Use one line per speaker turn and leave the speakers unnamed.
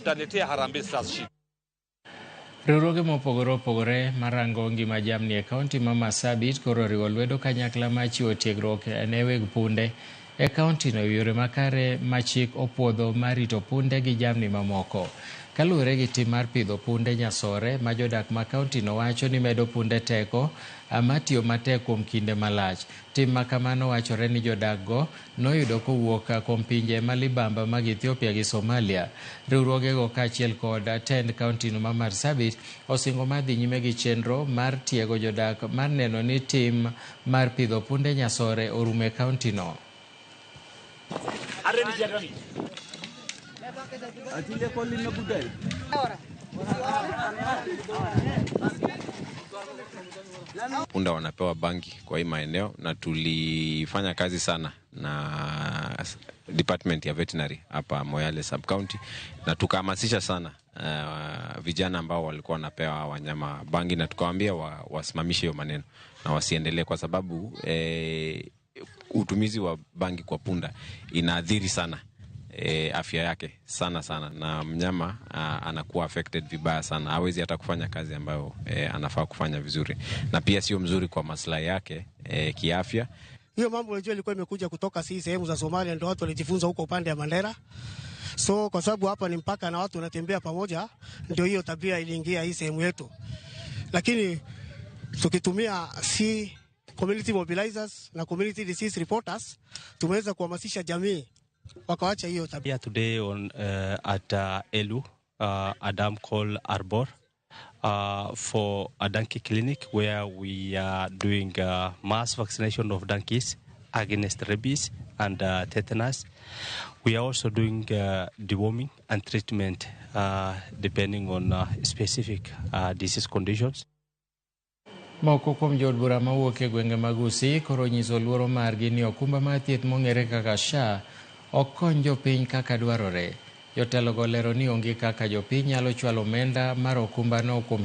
Utaletea Harambee Stars shida.
Riwruoge mopogore opogore marango ngima jamni e kaunti ma Marsabit koro oriwo lwedo kanyakla mar chiwo tiegruok ne weg punde e kauntino e yore makare ma chik opuodho mar rito punde gi jamni mamoko. Kaluwore gi tim mar pidho punde nyasore ma jodak ma kauntino wacho ni medo punde teko mar tiyo matek kuom kinde malach. Tim ma kamano wachore ni jodak go noyudo kowuok kuom pinje ma libamba mag Ethiopia gi Somalia. Riwruogego kaachiel kod tend kauntino ma Marsabit osingo mar dhi nyime gi chenro mar tiego jodak mar neno ni tim mar pidho punde nyasore orumo e kauntino.
Punda wanapewa bangi kwa hii maeneo, na tulifanya kazi sana na department ya veterinary hapa Moyale sub county, na tukahamasisha sana vijana ambao walikuwa wanapewa wanyama bangi, na tukawaambia wasimamishe hiyo maneno na wasiendelee, kwa sababu utumizi wa bangi kwa punda inaathiri sana afya yake sana sana, na mnyama anakuwa affected vibaya sana, hawezi hata kufanya kazi ambayo anafaa kufanya vizuri, na pia sio mzuri kwa maslahi yake kiafya.
Hiyo mambo unajua ilikuwa imekuja kutoka si sehemu za Somalia, ndio watu walijifunza huko upande ya Mandera. So kwa sababu hapa ni mpaka na watu wanatembea pamoja, ndio hiyo tabia iliingia hii sehemu yetu, lakini tukitumia si community mobilizers na community disease reporters tumeweza kuhamasisha jamii wakawacha hiyo tabia.
Here today on at Elu, a dam called Arbor, for a donkey clinic where we are doing mass vaccination of donkeys against rabies and tetanus. We are also doing deworming and treatment depending on specific disease conditions.
Moko kuom jood bura mawuok e gwenge mag Gusii koro onyiso luoro margi ni okumba mar thieth mong'ere kaka SHA ok kony jopiny kaka dwarore. Jotelogo lero ni onge kaka jopiny nyalo chwalo omenda mar okumbano kuom